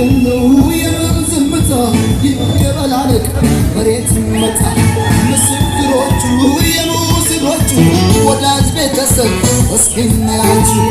የምን ዝምታ ይገበላለቅ መሬት ይመታ ምስክሮቹ የሙስሮቹ ወዳጅ ቤተሰብ እስኪናያችሁ